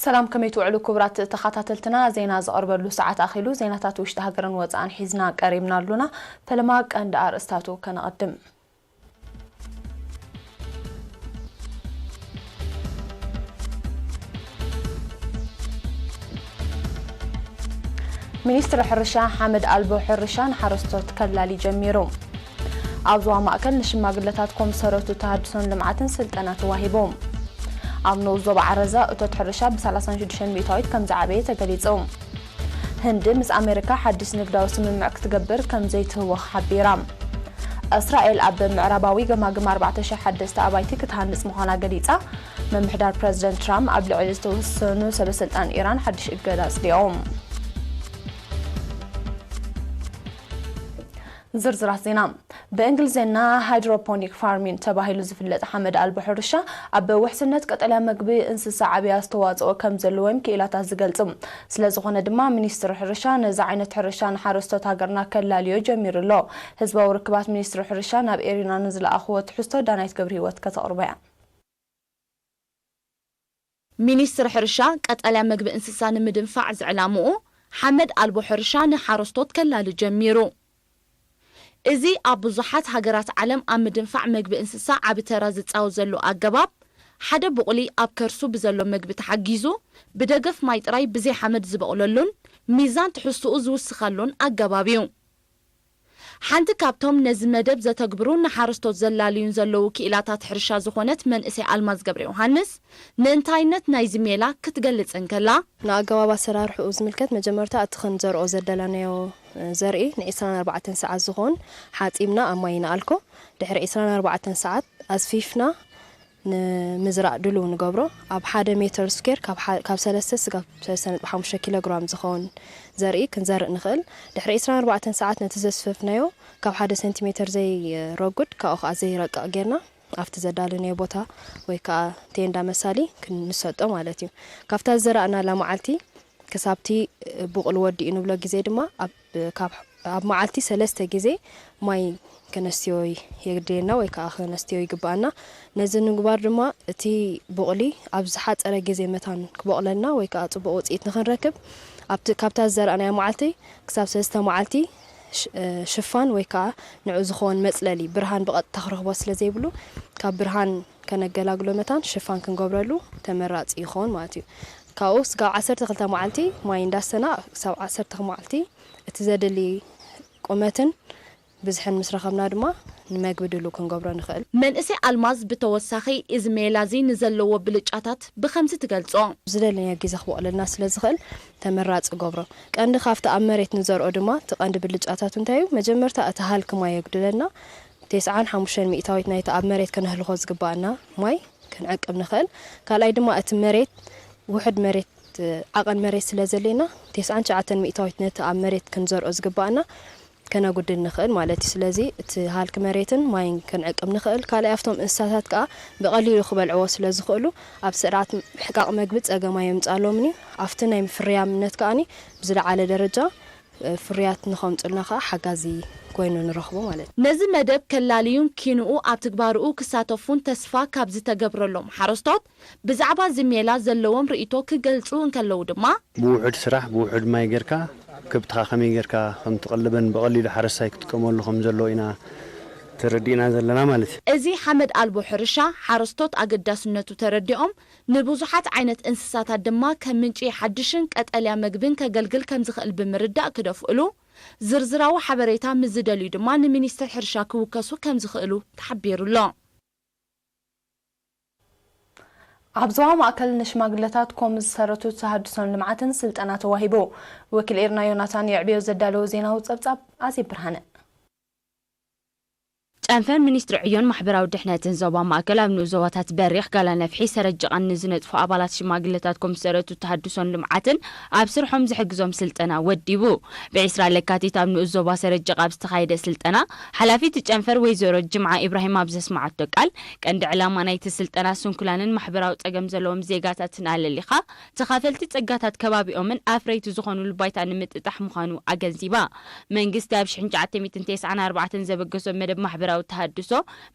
ሰላም፣ ከመይ ትውዕሉ ክቡራት ተኸታተልትና? ዜና ዝቐርበሉ ሰዓት ኣኺሉ። ዜናታት ውሽጢ ሃገርን ወጻእን ሒዝና ቀሪብና ኣሉና። ፈለማ ቀንዲ ኣርእስታቱ ከነቐድም። ሚኒስትሪ ሕርሻ ሓመድ ኣልቦ ሕርሻ ንሓረስቶት ከላሊ ጀሚሩ። ኣብ ዞባ ማእከል ንሽማግለታት ኮምሰረቱ ተሃድሶን ልምዓትን ስልጠና ተዋሂቡ። ኣብ ንኡስ ዞባ ዓረዛ እቶት ሕርሻ ብ ሰላሳ ሽዱሽተ ሚእታዊት ከም ዝዓበየ ተገሊጹ። ህንዲ ምስ ኣሜሪካ ሓድሽ ንግዳዊ ስምምዕ ክትገብር ከም ዘይትህወኽ ሓቢራ። እስራኤል ኣብ ምዕራባዊ ገማግም ኣርባዕተ ሺሕ ሓደስቲ ኣባይቲ ክትሃንጽ ምዃና ገሊጻ። ምምሕዳር ፕረዚደንት ትራምፕ ኣብ ልዕሊ ዝተወሰኑ ሰበስልጣን ኢራን ሓድሽ እገዳ ኣጽዲቖም። ዝርዝራት ዜና። ብእንግሊዝኛ ሃይድሮፖኒክ ፋርሚንግ ተባሂሉ ዝፍለጥ ሓመድ ኣልቦ ሕርሻ ኣብ ውሕስነት ቀጠልያ መግቢ እንስሳ ዓብዪ ኣስተዋፅኦ ከም ዘለዎም ክኢላታት ዝገልጹ። ስለ ዝኾነ ድማ ሚኒስትሪ ሕርሻ ነዚ ዓይነት ሕርሻ ንሓረስቶት ሃገርና ከላልዮ ጀሚሩ ኣሎ። ህዝባዊ ርክባት ሚኒስትሪ ሕርሻ ናብ ኤሪና ንዝለኣኽዎ ትሕዝቶ ዳናይት ገብረህይወት ከተቕርቦ እያ። ሚኒስትሪ ሕርሻ ቀጠልያ መግቢ እንስሳ ንምድንፋዕ ዝዕላምኡ ሓመድ ኣልቦ ሕርሻ ንሓረስቶት ከላሊ ጀሚሩ። እዚ ኣብ ብዙሓት ሃገራት ዓለም ኣብ ምድንፋዕ መግቢ እንስሳ ዓቢ ተራ ዝጻወት ዘሎ ኣገባብ፣ ሓደ ቡቕሊ ኣብ ከርሱ ብዘሎ መግቢ ተሓጊዙ ብደገፍ ማይ ጥራይ ብዘይ ሓመድ ዝበቑለሉን ሚዛን ትሕዝትኡ ዝውስኸሉን ኣገባብ እዩ። ሓንቲ ካብቶም ነዚ መደብ ዘተግብሩ ንሓረስቶት ዘላልዩን ዘለዉ ክኢላታት ሕርሻ ዝኾነት መንእሰይ ኣልማዝ ገብረ ዮሃንስ፣ ንእንታይነት ናይዚ ሜላ ክትገልጽ እንከላ፣ ንኣገባብ ኣሰራርሕኡ ዝምልከት መጀመርታ እቲ ክንዘርኦ ዘደለናዮ ዘርኢ ን ዒስራን ኣርባዕተን ሰዓት ዝኾን ሓጺብና ኣብ ማይ ንኣልኮ። ድሕሪ ዒስራን ኣርባዕተን ሰዓት ኣዝፊፍና ንምዝራእ ድሉው ንገብሮ። ኣብ ሓደ ሜተር ስኩዌር ካብ ሓ-፣ ካብ ሰለስተ ስጋብ ሰለስተ ነጥቢ ሓሙሽተ ኪሎ ግራም ዝኸውን ዘርኢ ክንዘርእ ንኽእል። ድሕሪ ዒስራን ኣርባዕተን ሰዓት ነቲ ዘስፈፍናዮ ካብ ሓደ ሴንቲሜተር ዘይረጉድ ካብኡ ከኣ ዘይረቅቕ ጌርና ኣብቲ ዘዳለናዮ ቦታ ወይ ከኣ ቴንዳ መሳሊ ክንሰጦ ማለት እዩ። ካብታ ዝዘራእናላ መዓልቲ ክሳብቲ ቡቕሊ ወዲኡ ንብሎ ግዜ ድማ ኣብ፣ ካብ፣ ኣብ መዓልቲ ሰለስተ ግዜ ማይ ከነስትዮ የድልየና ወይ ከኣ ከነስትዮ ይግብኣና። ነዚ ንምግባር ድማ እቲ ቡቕሊ ኣብ ዝሓጸረ ግዜ መታን ክቦቕለልና ወይ ከኣ ጽቡቕ ውጽኢት ንኽንረክብ ኣብቲ፣ ካብታ ዝዘራእናዮ መዓልቲ ክሳብ ሰለስተ መዓልቲ ሽ-፣ ሽፋን ወይ ከኣ ንዑ ዝኾን መጽለሊ ብርሃን ብቐጥታ ክረኽቦ ስለ ዘይብሉ ካብ ብርሃን ከነገላግሎ መታን ሽፋን ክንገብረሉ ተመራጺ ይኸውን ማለት እዩ። ካብኡ ስጋብ ዓሰርተ ክልተ መዓልቲ ማይ እንዳስተና ክሳብ ዓሰርተ መዓልቲ እቲ ዘድሊ ቁመትን ብዝሕን ምስ ረኸብና ድማ ንመግቢ ድሉ ክንገብሮ ንኽእል። መንእሰይ ኣልማዝ ብተወሳኺ እዚ ሜላ እዚ ንዘለዎ ብልጫታት ብኸምዚ ትገልጾ። ዝደለናዮ ግዜ ክበቕለልና ስለ ዝኽእል ተመራጺ ገብሮ። ቀንዲ ካብቲ ኣብ መሬት ንዘርኦ ድማ እቲ ቀንዲ ብልጫታቱ እንታይ እዩ? መጀመርታ እቲ ሃልኪ ማይ የጉድለና። ተስዓን ሓሙሽተን ሚእታዊት ናይቲ ኣብ መሬት ከነህልኾ ዝግባኣና ማይ ክንዕቅብ ንኽእል። ካልኣይ ድማ እቲ መሬት ውሑድ መሬት፣ ዓቐን መሬት ስለ ዘድልየና ተስዓን ትሽዓተን ሚእታዊት ነቲ ኣብ መሬት ክንዘርኦ ዝግባኣና ከነጉድል ንኽእል ማለት እዩ። ስለዚ እቲ ሃልኪ መሬትን ማይን ክንዕቅብ ንኽእል። ካልኣይ ኣብቶም እንስሳታት ከኣ ብቐሊሉ ክበልዕዎ ስለ ዝኽእሉ ኣብ ስርዓት ምሕቃቕ መግቢ ጸገም ኣየምጽኣሎምን እዩ። ኣብቲ ናይ ፍርያምነት ከኣኒ ብዝለዓለ ደረጃ ፍርያት ንኸምጹልና ከኣ ሓጋዚ ኮይኑ ንረኽቦ ማለት እዩ። ነዚ መደብ ከላልዩን ኪንኡ ኣብ ትግባርኡ ክሳተፉን ተስፋ ካብ ዝተገብረሎም ሓረስቶት ብዛዕባ እዚ ሜላ ዘለዎም ርእይቶ ክገልጹ እንከለዉ ድማ፣ ብውሑድ ስራሕ፣ ብውሑድ ማይ ጌርካ ከብትኻ ከመይ ጌርካ ከም ትቕልበን ብቐሊሉ ሓረስታይ ክጥቀመሉ ከም ዘለዎ ኢና ተረዲእና ዘለና ማለት እዩ። እዚ ሓመድ ኣልቦ ሕርሻ ሓረስቶት ኣገዳስነቱ ተረዲኦም ንብዙሓት ዓይነት እንስሳታት ድማ ከም ምንጪ ሓድሽን ቀጠልያ መግብን ከገልግል ከም ዝኽእል ብምርዳእ ክደፍእሉ፣ ዝርዝራዊ ሓበሬታ ምስ ዝደልዩ ድማ ንሚኒስትሪ ሕርሻ ክውከሱ ከም ዝኽእሉ ተሓቢሩ ኣሎ። ኣብ ዞባ ማእከል ንሽማግለታት ኮም ዝሰረቱ ተሃድሶን ልምዓትን ስልጠና ተዋሂቡ። ወኪል ኤርና ዮናታን የዕብዮ ዘዳለዎ ዜናዊ ጸብጻብ ኣዜብ ብርሃነ። ጨንፈር ሚኒስትሪ ዕዮን ማሕበራዊ ድሕነትን ዞባ ማእከል ኣብ ንኡስ ዞባታት በሪኽ፣ ጋላ ነፍሒ፣ ሰረት ጀቓን ንዝነጥፉ ኣባላት ሽማግለታት ኮም ዝሰረቱ ተሃድሶን ልምዓትን ኣብ ስርሖም ዝሕግዞም ስልጠና ወዲቡ። ብ ዒስራ ለካቲት ኣብ ንኡስ ዞባ ሰረት ጀቓ ኣብ ዝተኻየደ ስልጠና፣ ሓላፊት ጨንፈር ወይዘሮ ጅምዓ ኢብራሂም ኣብ ዘስመዓቶ ቃል፣ ቀንዲ ዕላማ ናይቲ ስልጠና ስንኩላንን ማሕበራዊ ጸገም ዘለዎም ዜጋታትን ኣለሊኻ፣ ተኻፈልቲ ጸጋታት ከባቢኦምን ኣፍረይቲ ዝኾኑሉ ባይታ ንምጥጣሕ ምዃኑ ኣገንዚባ። መንግስቲ ኣብ ሽሕን ትሽዓተ ሚእትን ተስዓን ኣርባዕተን ዘበገሶ መደብ ማሕበራዊ ተሃድሶ፣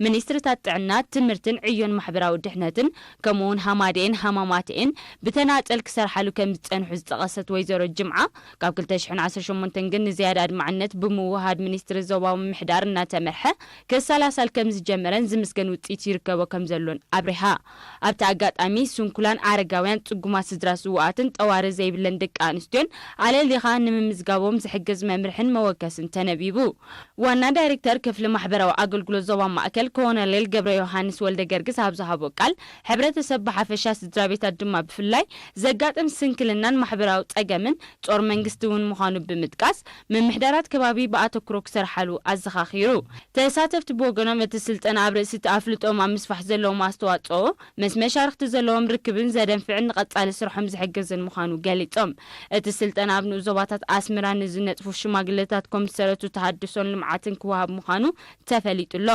ሚኒስትርታት ጥዕና፣ ትምህርትን ዕዮን ማሕበራዊ ድሕነትን፣ ከምኡውን ሃማደኤን ሃማማተኤን ብተናጸል ክሰርሓሉ ከም ዝጸንሑ ዝጠቐሰት ወይዘሮ ጅምዓ፣ ካብ ክልተ ሽሕን ዓሰርተ ሸሞንተን ግን ንዝያዳ ኣድማዕነት ብምውሃድ ሚኒስትሪ ዞባዊ ምምሕዳር እናተመርሐ ክሰላሳል ከም ዝጀመረን ዝምስገን ውጽኢት ይርከቦ ከም ዘሎን ኣብሪሃ። ኣብቲ ኣጋጣሚ፣ ስንኩላን ኣረጋውያን፣ ጽጉማት ስድራ ስውኣትን ጠዋሪ ዘይብለን ደቂ ኣንስትዮን ኣለሊኻ ንምምዝጋቦም ዝሕግዝ መምርሕን መወከስን ተነቢቡ። ዋና ዳይሬክተር ክፍሊ ማሕበራዊ ኣገልግሎት ዞባ ማእከል ኮሎኔል ገብረ ዮሃንስ ወልደ ገርግስ ኣብ ዝሃቦ ቃል፣ ሕብረተሰብ ብሓፈሻ፣ ስድራ ቤታት ድማ ብፍላይ ዘጋጥም ስንክልናን ማሕበራዊ ጸገምን ጾር መንግስቲ እውን ምዃኑ ብምጥቃስ፣ ምምሕዳራት ከባቢ ብኣተኩሮ ክሰርሓሉ ኣዘኻኺሩ። ተሳተፍቲ ብወገኖም፣ እቲ ስልጠና ኣብ ርእሲ እቲ ኣፍልጦኦም ኣብ ምስፋሕ ዘለዎም ኣስተዋጽኦ፣ ምስ መሻርኽቲ ዘለዎም ርክብን ዘደንፍዕን ንቐጻሊ ስርሖም ዝሕግዝን ምዃኑ ገሊጾም። እቲ ስልጠና ኣብ ንኡስ ዞባታት ኣስመራ ንዝነጥፉ ሽማግለታት ኮሚሰረቱ ተሃድሶን ልምዓትን ክወሃብ ምዃኑ ተፈሊጡ ኣሎ።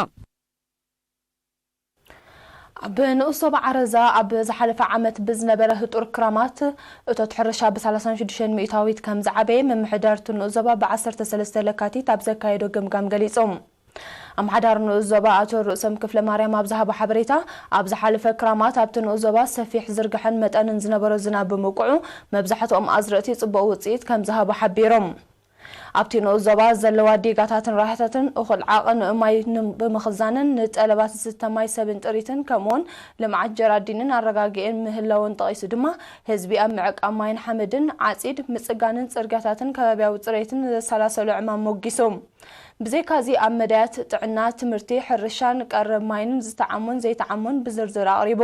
ኣብ ንኡስ ዞባ ዓረዛ ኣብ ዝሓለፈ ዓመት ብዝነበረ ህጡር ክራማት እቶት ሕርሻ ብ ሰላሳን ሽዱሽተን ሚእታዊት ከም ዝዓበየ ምምሕዳር እቲ ንኡስ ዞባ ብ ዓሰርተ ሰለስተ ለካቲት ኣብ ዘካየዶ ግምጋም ገሊጹ። ኣመሓዳሪ ንኡስ ዞባ ኣቶ ርእሶም ክፍለ ማርያም ኣብ ዝሃቦ ሓበሬታ፣ ኣብ ዝሓለፈ ክራማት ኣብቲ ንኡስ ዞባ ሰፊሕ ዝርግሐን መጠንን ዝነበሮ ዝናብ ብምውቅዑ፣ መብዛሕትኦም ኣዝርእቲ ጽቡቕ ውጽኢት ከም ዝሃቡ ሓቢሮም። ኣብቲ ንኡስ ዞባ ዘለዋ ዲጋታትን ራሕታትን እኹል ዓቐን ማይ ን-፣ ብምኽዛንን ንጠለባት ዝስተ ማይ ሰብን ጥሪትን ከምኡውን ልምዓት ጀራዲንን ኣረጋጊኤን ምህላውን ጠቒሱ ድማ፣ ህዝቢ ኣብ ምዕቃብ ማይን ሓመድን፣ ዓጺድ፣ ምጽጋንን ጽርግያታትን ከባብያዊ ጽሬትን ዘሰላሰሎ ዕማም ሞጊሱ። ብዘይካዚ ኣብ መዳያት ጥዕና፣ ትምህርቲ፣ ሕርሻን ቀረብ ማይን ዝተዓሙን ዘይተዓሙን ብዝርዝር ኣቕሪቡ።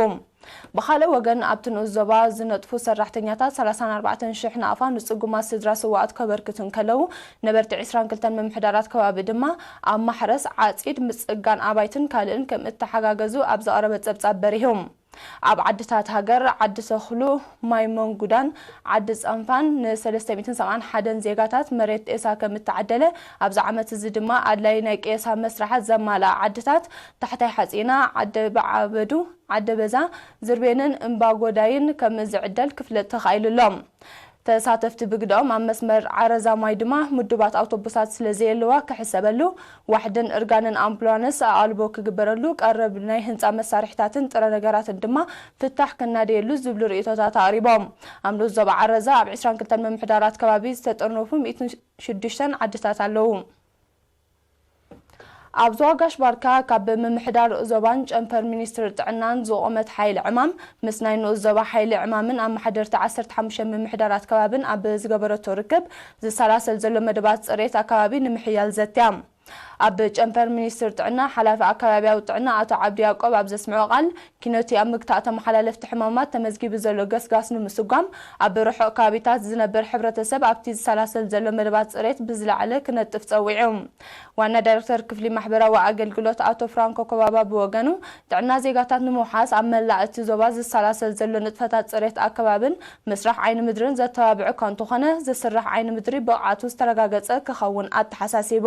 ብኻልእ ወገን፣ ኣብቲ ንኡስ ዞባ ዝነጥፉ ሰራሕተኛታት ሰላሳን ኣርባዕተን ሽሕ ናቕፋ ንጽጉማት ስድራ ስውኣት ከበርክቱ እንከለዉ፣ ነበርቲ ዕስራን ክልተን ምምሕዳራት ከባቢ ድማ ኣብ ማሕረስ፣ ዓጺድ፣ ምጽጋን ኣባይትን ካልእን ከም እተሓጋገዙ ኣብ ዝቐረበ ጸብጻብ በሪሁ። ኣብ ዓድታት ሃገር፣ ዓዲ ተኽሉ፣ ማይ መንጉዳን ዓዲ ጸንፋን ንሰለስተ ሚእትን ሰብዓን ሓደን ዜጋታት መሬት ጤሳ ከም እተዓደለ፣ ኣብዚ ዓመት እዚ ድማ ኣድላይ ናይ ቄሳ መስርሓት ዘማልኣ ዓድታት ታሕታይ ሓጺና፣ ዓዲ በዓበዱ፣ ዓዲ በዛ፣ ዝርቤንን እምባ ጎዳይን ከም ዝዕደል ክፍለጥ ተኻኢሉ ኣሎ። ተሳተፍቲ ብግደኦም፣ ኣብ መስመር ዓረዛ ማይ ድማ ምዱባት ኣውቶቡሳት ስለ ዘየለዋ ክሕሰበሉ፣ ዋሕድን እርጋንን ኣምቡላንስ ኣቓልቦ ክግበረሉ፣ ቀረብ ናይ ህንጻ መሳርሒታትን ጥረ ነገራትን ድማ ፍታሕ ክናደየሉ ዝብሉ ርእይቶታት ኣቕሪቦም። ኣብ ንኡስ ዞባ ዓረዛ ኣብ ዕስራን ክልተን ምምሕዳራት ከባቢ ዝተጠርነፉ ሚእትን ሽዱሽተን ዓድታት ኣለዉ። ኣብ ዞባ ጋሽ ባርካ ካብ ምምሕዳር ዞባን ጨንፈር ሚኒስትሪ ጥዕናን ዝቖመት ሓይሊ ዕማም ምስ ናይ ንኡስ ዞባ ሓይሊ ዕማምን ኣመሓደርቲ ዓሰርተ ሓሙሽተ ምምሕዳራት ከባብን ኣብ ዝገበረቶ ርክብ ዝሰላሰል ዘሎ መደባት ጽሬት ኣከባቢ ንምሕያል ዘትያ። ኣብ ጨንፈር ሚኒስትሪ ጥዕና ሓላፊ ኣከባቢያዊ ጥዕና ኣቶ ዓብዲ ያዕቆብ ኣብ ዘስምዖ ቃል፣ ኪኖቲ ኣብ ምግታእ ተመሓላለፍቲ ሕማማት ተመዝጊቡ ዘሎ ገስጋስ ንምስጓም፣ ኣብ ርሑቕ ከባቢታት ዝነብር ሕብረተሰብ ኣብቲ ዝሰላሰል ዘሎ መደባት ጽሬት ብዝለዓለ ክነጥፍ ጸዊዑ። ዋና ዳይሬክተር ክፍሊ ማሕበራዊ ኣገልግሎት ኣቶ ፍራንኮ ኮባባ ብወገኑ፣ ጥዕና ዜጋታት ንምውሓስ ኣብ መላእ እቲ ዞባ ዝሰላሰል ዘሎ ንጥፈታት ጽሬት ኣከባብን ምስራሕ ዓይኒ ምድርን ዘተባብዕ እኳ እንተኾነ፣ ዝስራሕ ዓይኒ ምድሪ ብቕዓቱ ዝተረጋገጸ ክኸውን ኣተሓሳሲቡ።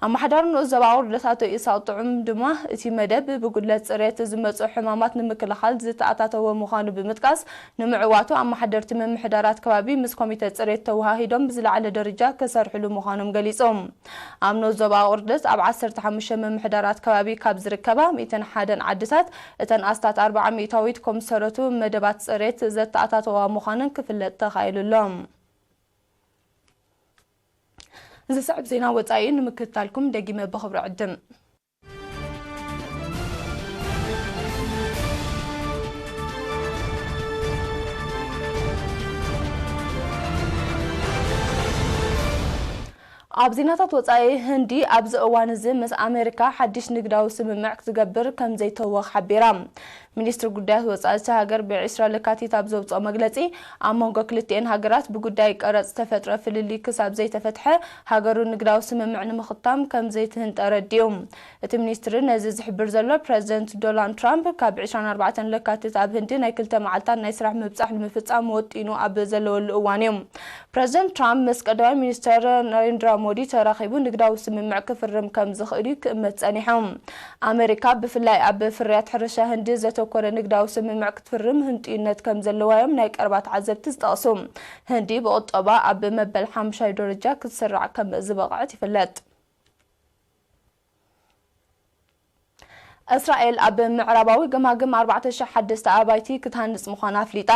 ኣመሓዳሪ ንኡስ ዞባ ኣቑርደት ኣቶ ኢሳቕ ጥዑም ድማ፣ እቲ መደብ ብጉድለት ጽሬት ዝመጹ ሕማማት ንምክልኻል ዝተኣታተወ ምዃኑ ብምጥቃስ፣ ንምዕዋቱ ኣመሓደርቲ ምምሕዳራት ከባቢ ምስ ኮሚተ ጽሬት ተወሃሂዶም ብዝለዓለ ደረጃ ክሰርሕሉ ምዃኖም ገሊጾም። ኣብ ንኡስ ዞባ ኣቑርደት ኣብ ዓሰርተ ሓሙሽተ ምምሕዳራት ከባቢ ካብ ዝርከባ ሚእትን ሓደን ዓድታት፣ እተን ኣስታት ኣርብዓ ሚእታዊት ኮምሰረቱ መደባት ጽሬት ዘተኣታተዋ ምዃነን ክፍለጥ ተኻኢሉ ኣሎ። ዝስዕብ ዜና ወጻኢ ንምክትታልኩም ደጊመ ብኽብሪ ዕድም። ኣብ ዜናታት ወጻኢ፣ ህንዲ ኣብዚ እዋን እዚ ምስ ኣሜሪካ ሓድሽ ንግዳዊ ስምምዕ ክትገብር ከም ዘይተወኽ ሓቢራ። ሚኒስትሪ ጉዳያት ወጻኢ እታ ሃገር ብዕስራ ለካቲት ኣብ ዘውጽኦ መግለጺ፣ ኣብ መንጎ ክልቲኤን ሃገራት ብጉዳይ ቀረጽ ዝተፈጥረ ፍልልይ ክሳብ ዘይተፈትሐ፣ ሃገሩ ንግዳዊ ስምምዕ ንምኽታም ከም ዘይትህንጠ ኣረዲኡ። እቲ ሚኒስትሪ ነዚ ዝሕብር ዘሎ፣ ፕረዚደንት ዶናልድ ትራምፕ ካብ ዕስራን ኣርባዕተን ለካቲት ኣብ ህንዲ ናይ ክልተ መዓልታት ናይ ስራሕ ምብጻሕ ንምፍጻም ወጢኑ ኣብ ዘለወሉ እዋን እዩ። ፕረዚደንት ትራምፕ ምስ ቀዳማይ ሚኒስተር ናሬንድራ ሞዲ ተራኺቡ ንግዳዊ ስምምዕ ክፍርም ከም ዝኽእል እዩ ክእመት ጸኒሑ። ኣመሪካ ብፍላይ ኣብ ፍርያት ሕርሻ ህንዲ ዘተኮረ ንግዳዊ ስምምዕ ክትፍርም ህንጡይነት ከም ዘለዋ እዮም ናይ ቀረባ ተዓዘብቲ ዝጠቕሱ። ህንዲ ብቁጠባ ኣብ መበል ሓሙሻይ ደረጃ ክትስራዕ ከም ዝበቕዐት ይፍለጥ። እስራኤል ኣብ ምዕራባዊ ገማግም ኣርባዕተ ሽሕ ሓደስቲ ኣባይቲ ክትሃንጽ ምዃና ኣፍሊጣ።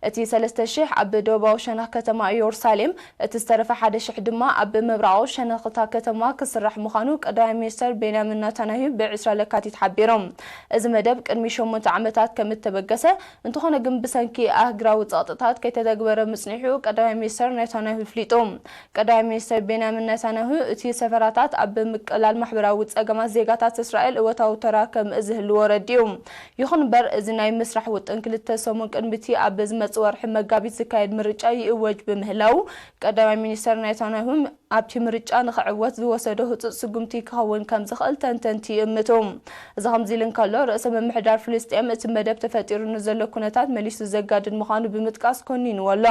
እቲ ሰለስተ ሽሕ ኣብ ደቡባዊ ሸነኽ ከተማ ኢየሩሳሌም፣ እቲ ዝተረፈ ሓደ ሽሕ ድማ ኣብ ምብራቓዊ ሸነኽታ ከተማ ክስራሕ ምዃኑ ቀዳማይ ሚኒስተር ቤንያሚን ናታንያሁ ብዕስራ ለካቲት ሓቢሩ። እዚ መደብ ቅድሚ ሸሞንተ ዓመታት ከም እተበገሰ፣ እንተኾነ ግን ብሰንኪ ኣህግራዊ ጸቕጥታት ከይተተግበረ ምጽኒሑ ቀዳማይ ሚኒስተር ናታንያሁ ኣፍሊጡ። ቀዳማይ ሚኒስተር ቤንያሚን ናታንያሁ፣ እቲ ሰፈራታት ኣብ ምቅላል ማሕበራዊ ጸገማት ዜጋታት እስራኤል እወታዊ ተራ ከም ዝህልዎ ረዲኡ። ይኹን እምበር፣ እዚ ናይ ምስራሕ ውጥን ክልተ ሰሙን ቅድሚቲ ኣብ ዝመጽእ ወርሒ መጋቢት ዝካየድ ምርጫ ይእወጅ ብምህላው፣ ቀዳማይ ሚኒስተር ናታንያሁ ኣብቲ ምርጫ ንኽዕወት ዝወሰዶ ህጹጽ ስጉምቲ ክኸውን ከም ዝኽእል ተንተንቲ ይእምቱ። እዚ ከምዚ ኢሉ እንከሎ፣ ርእሰ ምምሕዳር ፍልስጤም፣ እቲ መደብ ተፈጢሩ ንዘሎ ኩነታት መሊሱ ዘጋድድ ምዃኑ ብምጥቃስ ኮኒንዎ ኣሎ።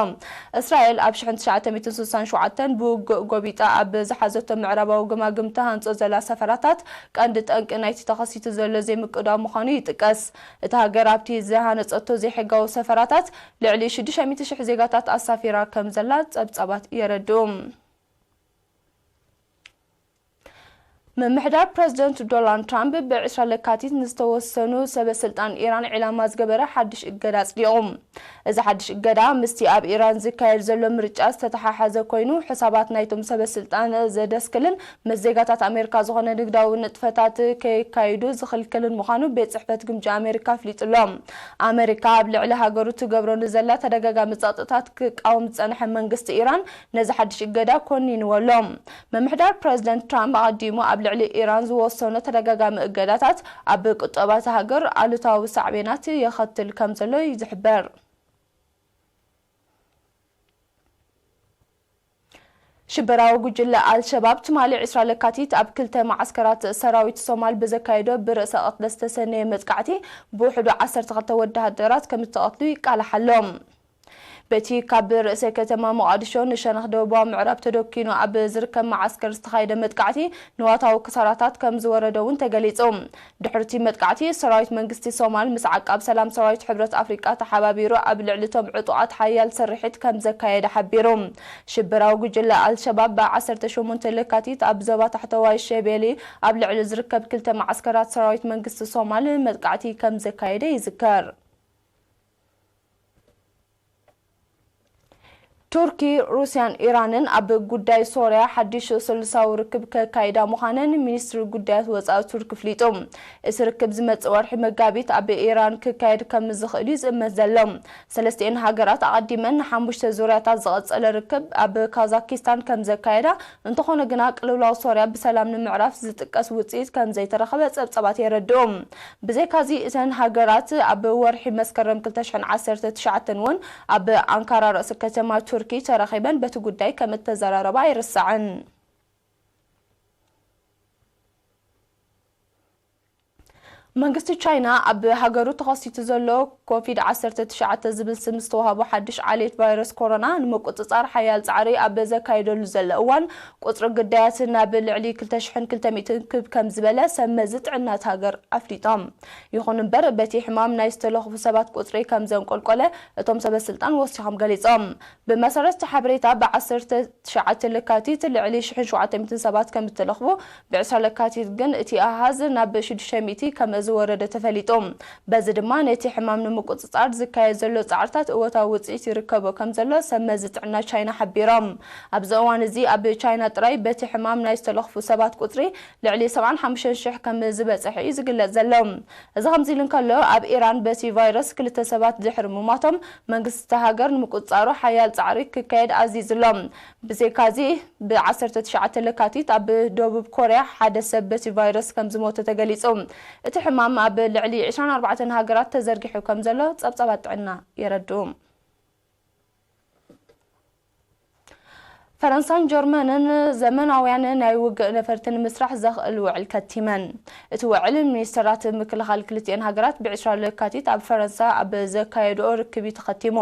እስራኤል ኣብ ሽሕን ትሽዓተ ሚእትን ስሳን ሸውዓተን ብውግእ ጎቢጣ ኣብ ዝሓዘቶ ምዕራባዊ ገማግም ተሃንጾ ዘላ ሰፈራታት፣ ቀንዲ ጠንቂ ናይቲ ተኸሲቱ ዘሎ ዘይምቅዳው ምዃኑ ይጥቀስ። እታ ሃገር ኣብቲ ዝሃነጸቶ ዘይሕጋዊ ሰፈራታት ልዕሊ ሽዱሽተ ሚእቲ ሽሕ ዜጋታት ኣሳፊራ ከም ዘላ ጸብጻባት የረድኡ። ምምሕዳር ፕረዚደንት ዶናልድ ትራምፕ ብዕስራ ለካቲት ንዝተወሰኑ ሰበ ስልጣን ኢራን ዒላማ ዝገበረ ሓድሽ እገዳ ኣጽዲቑ። እዚ ሓድሽ እገዳ ምስቲ ኣብ ኢራን ዝካየድ ዘሎ ምርጫ ዝተተሓሓዘ ኮይኑ፣ ሕሳባት ናይቶም ሰበ ስልጣን ዘደስክልን ምስ ዜጋታት ኣሜሪካ ዝኾነ ንግዳዊ ንጥፈታት ከየካይዱ ዝኽልክልን ምዃኑ ቤት ጽሕፈት ግምጃ ኣሜሪካ ኣፍሊጡ ኣሎ። ኣሜሪካ ኣብ ልዕሊ ሃገሩ ትገብሮ ንዘላ ተደጋጋሚ ጸቕጥታት ክቃወም ዝጸንሐ መንግስቲ ኢራን፣ ነዚ ሓድሽ እገዳ ኮኒንዎ ኣሎ። ምምሕዳር ፕረዚደንት ትራምፕ ኣቐዲሙ ኣብ ልዕሊ ኢራን ዝወሰኖ ተደጋጋሚ እገዳታት፣ ኣብ ቁጠባ እታ ሃገር ኣሉታዊ ሳዕቤናት የኸትል ከም ዘሎ እዩ ዝሕበር። ሽበራዊ ጉጅለ ኣልሸባብ ትማሊ ዕስራ ለካቲት ኣብ ክልተ መዓስከራት ሰራዊት ሶማል ብዘካየዶ ብርእሰ ቅትለት ዝተሰነየ መጥቃዕቲ፣ ብውሕዱ ዓሰርተ ክልተ ወተሃደራት ከም ዝተቐትሉ ይቃላሕ ኣሎ። በቲ ካብ ርእሰ ከተማ ሞቓዲሾ ንሸነኽ ደቡባዊ ምዕራብ ተደኪኑ ኣብ ዝርከብ መዓስከር ዝተኻየደ መጥቃዕቲ፣ ንዋታዊ ክሳራታት ከም ዝወረደ እውን ተገሊጹ። ድሕሪ እቲ መጥቃዕቲ፣ ሰራዊት መንግስቲ ሶማል ምስ ዓቃብ ሰላም ሰራዊት ሕብረት ኣፍሪቃ ተሓባቢሩ ኣብ ልዕሊ እቶም ዕጡቓት ሓያል ስርሒት ከም ዘካየደ ሓቢሩ። ሽበራዊ ጉጅለ ኣልሸባብ ብ ዓሰርተ ሸሞንተ ለካቲት ኣብ ዞባ ታሕተዋይ ሸቤሊ ኣብ ልዕሊ ዝርከብ ክልተ መዓስከራት ሰራዊት መንግስቲ ሶማል መጥቃዕቲ ከም ዘካየደ ይዝከር። ቱርኪ፣ ሩስያን ኢራንን ኣብ ጉዳይ ሶርያ ሓድሽ ስሉሳዊ ርክብ ከካይዳ ምዃነን ሚኒስትሪ ጉዳያት ወጻኢ ቱርኪ ኣፍሊጡ። እቲ ርክብ ዝመጽእ ወርሒ መጋቢት ኣብ ኢራን ክካየድ ከም ዝኽእል እዩ ዝእመት ዘሎ። ሰለስቲኤን ሃገራት ኣቐዲመን ንሓሙሽተ ዙርያታት ዝቐጸለ ርክብ ኣብ ካዛኪስታን ከም ዘካየዳ፣ እንተኾነ ግና ቅልውላው ሶርያ ብሰላም ንምዕራፍ ዝጥቀስ ውጽኢት ከም ዘይተረኸበ ጸብጻባት የረድኡ። ብዘይካዚ፣ እተን ሃገራት ኣብ ወርሒ መስከረም ክልተ ሽሕን ዓሰርተ ትሽዓተን እውን ኣብ ኣንካራ ርእሲ ከተማ ቱርኪ ተራኺበን በቲ ጉዳይ ከም እተዘራረባ ኣይርሳዕን። መንግስቲ ቻይና ኣብ ሃገሩ ተኸሲቱ ዘሎ ኮቪድ ዓሰርተ ትሽዓተ ዝብል ስም ዝተዋህቦ ሓድሽ ዓሌት ቫይረስ ኮሮና ንምቁጽጻር ሓያል ጻዕሪ ኣብ ዘካየደሉ ዘሎ እዋን፣ ቁጽሪ ግዳያት ናብ ልዕሊ ክልተ ሽሕን ክልተ ሚእትን ክብ ከም ዝበለ ሰብ መዚ ጥዕና እታ ሃገር ኣፍሊጦም። ይኹን እምበር፣ በቲ ሕማም ናይ ዝተለኽፉ ሰባት ቁጽሪ ከም ዘንቆልቆለ እቶም ሰበ ስልጣን ወሲኾም ገሊጾም። ብመሰረት እቲ ሓበሬታ፣ ብ ዓሰርተ ትሽዓተ ለካቲት ልዕሊ ሽሕን ሸውዓተ ሚእትን ሰባት ከም ዝተለኽፉ፣ ብ ዕስራ ለካቲት ግን እቲ ኣሃዝ ናብ ሽዱሽተ ሚእቲ ከም ዝወረደ ተፈሊጡ። በዚ ድማ ነቲ ሕማም ንምቁጽጻር ዝካየድ ዘሎ ጻዕርታት እወታዊ ውጽኢት ይርከቦ ከም ዘሎ ሰብ መዚ ጥዕና ቻይና ሓቢሮም። ኣብዚ እዋን እዚ ኣብ ቻይና ጥራይ በቲ ሕማም ናይ ዝተለኽፉ ሰባት ቁጽሪ ልዕሊ ሰብዓን ሓሙሽተን ሽሕ ከም ዝበጽሐ እዩ ዝግለጽ ዘሎ። እዚ ከምዚ ኢሉ እንከሎ፣ ኣብ ኢራን በቲ ቫይረስ ክልተ ሰባት ድሕሪ ምሟቶም፣ መንግስቲ እታ ሃገር ንምቁጽጻሩ ሓያል ጻዕሪ ክካየድ ኣዚዙ ኣሎ። ብዘይካዚ፣ ብ ዓሰርተ ትሽዓተ ለካቲት ኣብ ደቡብ ኮርያ ሓደ ሰብ በቲ ቫይረስ ከም ዝሞተ ተገሊጹ። እቲ ሕማም ኣብ ልዕሊ ዕስራን ኣርባዕተን ሃገራት ተዘርጊሑ ከም ዘሎ ጸብጻባት ጥዕና የረድኡ። ፈረንሳን ጀርመንን ዘመናውያን ናይ ውግእ ነፈርቲ ንምስራሕ ዘኽእል ውዕል ከቲመን። እቲ ውዕል፣ ሚኒስተራት ምክልኻል ክልቲኤን ሃገራት ብ ዕስራ ለካቲት ኣብ ፈረንሳ ኣብ ዘካየድኦ ርክብ እዩ ተኸቲሙ።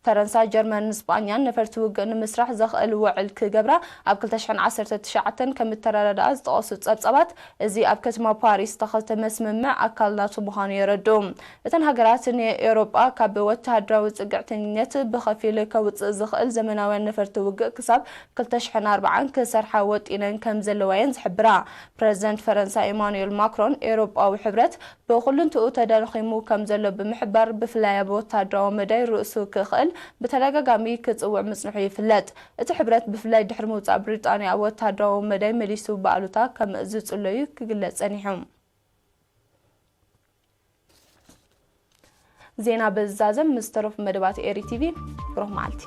ፈረንሳ፣ ጀርመንን ስጳኛን ነፈርቲ ውግእ ንምስራሕ ዘኽእል ውዕል ክገብራ ኣብ ክልተ ሽሕን ዓሰርተ ትሽዓተን ከም እተረዳድኣ ዝጠቐሱ ጸብጻባት፣ እዚ ኣብ ከተማ ፓሪስ ዝተኸተመ ስምምዕ ኣካል ናቱ ምዃኑ የረድኡ። እተን ሃገራት ንኤውሮጳ ካብ ወተሃደራዊ ጽግዕተኝነት ብኸፊል ከውጽእ ዝኽእል ዘመናውያን ነፈርቲ ውግእ ክሳብ ክልተ ሽሕን ኣርባዓን ክሰርሓ ወጢነን ከም ዘለዋ እየን ዝሕብራ። ፕረዚደንት ፈረንሳ ኢማኑኤል ማክሮን፣ ኤውሮጳዊ ሕብረት ብኹልንትኡ ተዳኺሙ ከም ዘሎ ብምሕባር፣ ብፍላይ ኣብ ወታደራዊ መዳይ ርእሱ ክኽእል ብተደጋጋሚ ክጽውዕ ምጽንሑ ይፍለጥ። እቲ ሕብረት ብፍላይ ድሕሪ ምውጻእ ብሪጣንያ ኣብ ወታደራዊ መዳይ መሊሱ ብኣሉታ ከም ዝጽለዩ ክግለጽ ጸኒሑ። ዜና በዚ ዛዘም ምስ ተረፉ መደባት ኤሪ ቲቪ። ብሩኽ መዓልቲ።